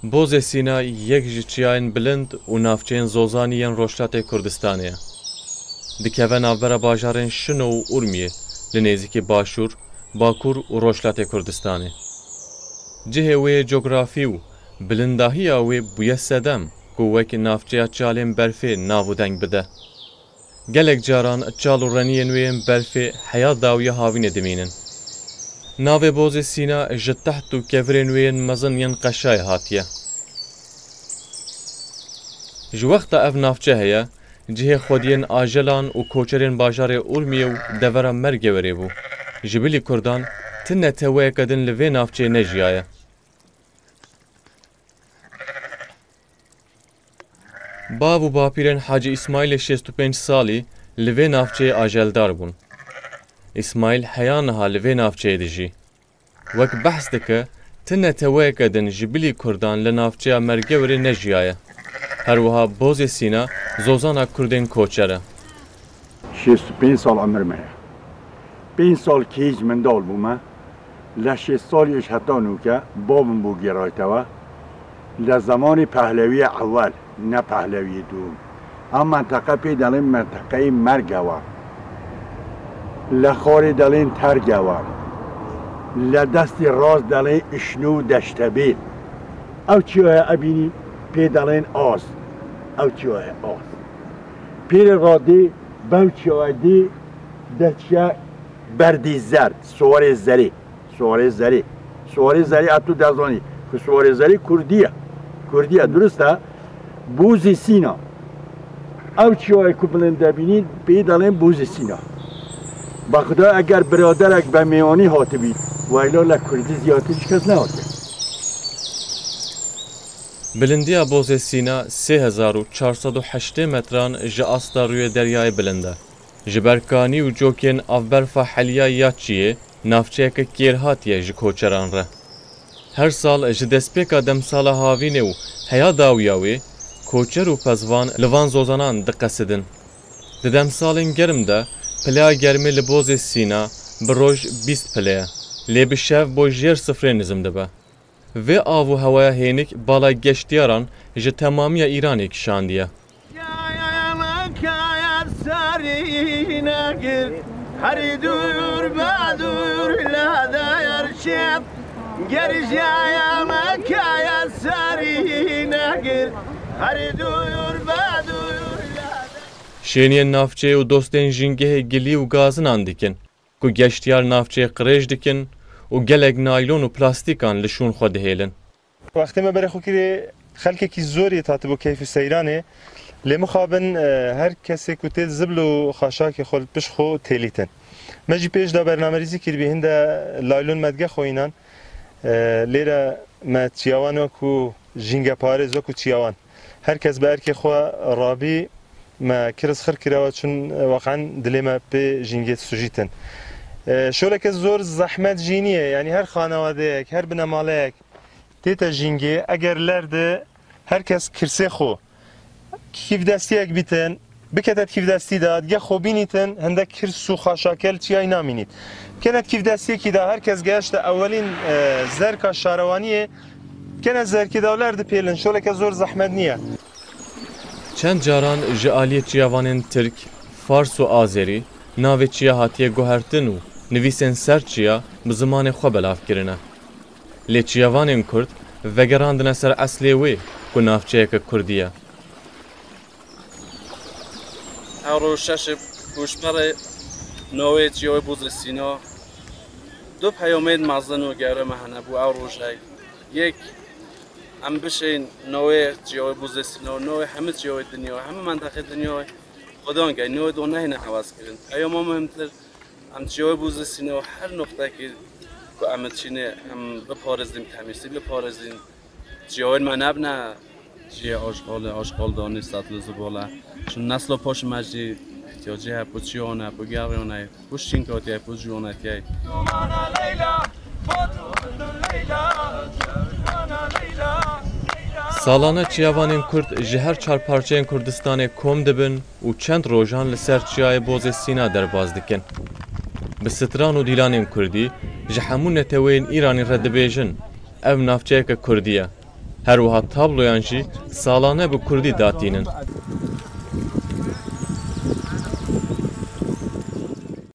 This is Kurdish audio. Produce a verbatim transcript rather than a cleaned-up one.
Bozê Sîna yek ji çiyayên bilind û navçeyên zozanî yên Rojhilatê Kurdistanê ye. Dikeve navbera bajarên Şino û Urmiyê, li nêzîkî başûr, bakur û rojhilatê Kurdistanê. Cihê wê yê cografî û bilindahiya wê bûye sedem ku wek navçeya çalên berfê nav û deng bide. Gelek caran çal û reniyên wê yên berfê heya dawiya havînê dimînin. Navê Bozê Sîna ji teht û kevirên wê yên mezin yên qeşayê hatiye. Ji wexta ev navçe heye, cihê xwediyên ajelan û koçerên bajarê Urmiyê û devera Mergewerê bû. Ji bilî Kurdan ti neteweyeke din li vê navçeyê nejiyaye. Bav û bapîrên Hacî Îsmaîlê şêst û pênc salî li vê navçeyê ajeldar bûn. Îsmaîl heya niha li vê navçeyê dijî. Wek behs dike, ti neteweyeke din ji bilî Kurdan li navçeya Mergewerê nejiyaye. Her wiha Bozê Sîna zozana Kurdên koçer e. Şêst û pênc sal emir me ye. Pênc sal kêj mendal bûme. Li şêst salî ji heta nûke babim bû gêraytewe. Li zemanê Pehlewiya ewel, ne Pehlewiya dûm. Ev menteqe pê delên menteqeyê Mergewe. Li xarê delên Tergewe. Li destê rast delên Işno û Deştebêl. Ew çiyayê ebînî pê delên Az. Ew çiyayê Az. Pêrê radê bew çiyayê dê deçiye Berdî Zer, Suwarê Zerê. Suwarê Zerê. Suwarê Zerê, ez tu dezanî ku Suwarê Zerê Kurdî ye. Kurdî ye, durist e. Bûzî Sîna. Ew çiyayê ku bilind debînî, pê delên Bûzî Sîna. Bexda eger biraderek be mêwanî hatibî, weyla le Kurdî ziyatî ji kes nehatiye. Bilindiya Bozê Sîna sê hezar û çar sed û heştê metran ji asta rûyê deryayê bilind e. Ji ber kanî û cokên avberfa heliya ya çiyê, navçeyeke kêrhatî ye ji koçeran re. Her sal ji destpêka demsala havînê û heya dawiya wê, koçer û pezvan li van zozanan diqesidin. Di demsalên germ de pileya germê li Bozê Sîna bi roj bîst pile ye, lê bi şev bo jêr sifrê nizm dibe. Vê av û hewaya hênik bala geştiyaran ji temamiya Îranê kişandiye. Her dûr be dûr lê der çêt, gerjaya me kaya serî negir. Her dûr be dûr lê der. Şêniyên navçeyê û dostên jîngehê gilî û gazinan dikin, ku geştiyar navçeyê qirêj dikin û gelek naylon û plastîkan li şûn xwe dihêlin. Wextê me berê xwe kirê xelkekî zor yê hatibû keyf û seyranê. Lê mixabin, e, her kesê ku tê zibl û xaşakê xwe li pişt xwe têlîtin. Me jî pêş de bernamerîzî kiribî, hinde laylon me dige xwe înan. E, lêre me çiyawan wekû jîngeparêz, wekû çiyawan. Her kes bi erkê xwe rabî, me kir zixir kirewe, çûn, e, weqan dilê me pê jîngê sujîtin. E, şoleke zor zehmet jî niye, yanî her xanewadeyek, her binemaleyek, tête jîngê, eger ler de her kes kirsê xwe, kîvdestiyek bîtin, bikete kîvdestî de, dige xwe bînîtin, hindek kirs û xaşake li çiyayî namînît. Bikene kîvdestiyekî de, her kes geşte ewelîn, e, zerka şarewaniyê, bikene zerkê de û ler dipêlin, şoleke zor zehmet niye. Çend caran ji aliyê çiyavanên Tirk, Fars û Azerî navê çiya hatiye guhertin û nivîsên ser çiya bi zimanê xwe belav kirine. Lê çiyavanên Kurd vegerandine ser eslê wê ku navçeyeke Kurdî ye. Ew roj şeşê pûşberê navê çiyayê Bozê Sîna. Du peyamên mezin û gewre me hene bo ew rojê. Yek, em bişên navê çiyayê Bozê Sîna, navê hemî çiyayê dinya, hemî menteqê dinya xwedan ke navê do nehêne hewes kirin. Peyama muhimtir, em çiyayê Bozê Sîna her noqtekî ku em diçînê, em biparêzin, temîzî biparêzin. Çiyayên me nebne cihê aşxalê, aşxaldanî, setl û zibale. Çun nesla paş me jî ihtiyacî heye, bo çiyan e, bo geriyan e, bo şînkatiyê, bo ciwanetiyê. Salane çiyavanên Kurd ji her çar parçeyên Kurdistanê kom dibin û çend rojan li ser çiyayê Bozê Sîna derbas dikin. Bi stran û dîlanên Kurdî ji hemû neteweyên Îranî re dibêjin, ev navçeyeke Kurdî ye. Her wiha tabloyan jî salane bi kurdî datînin.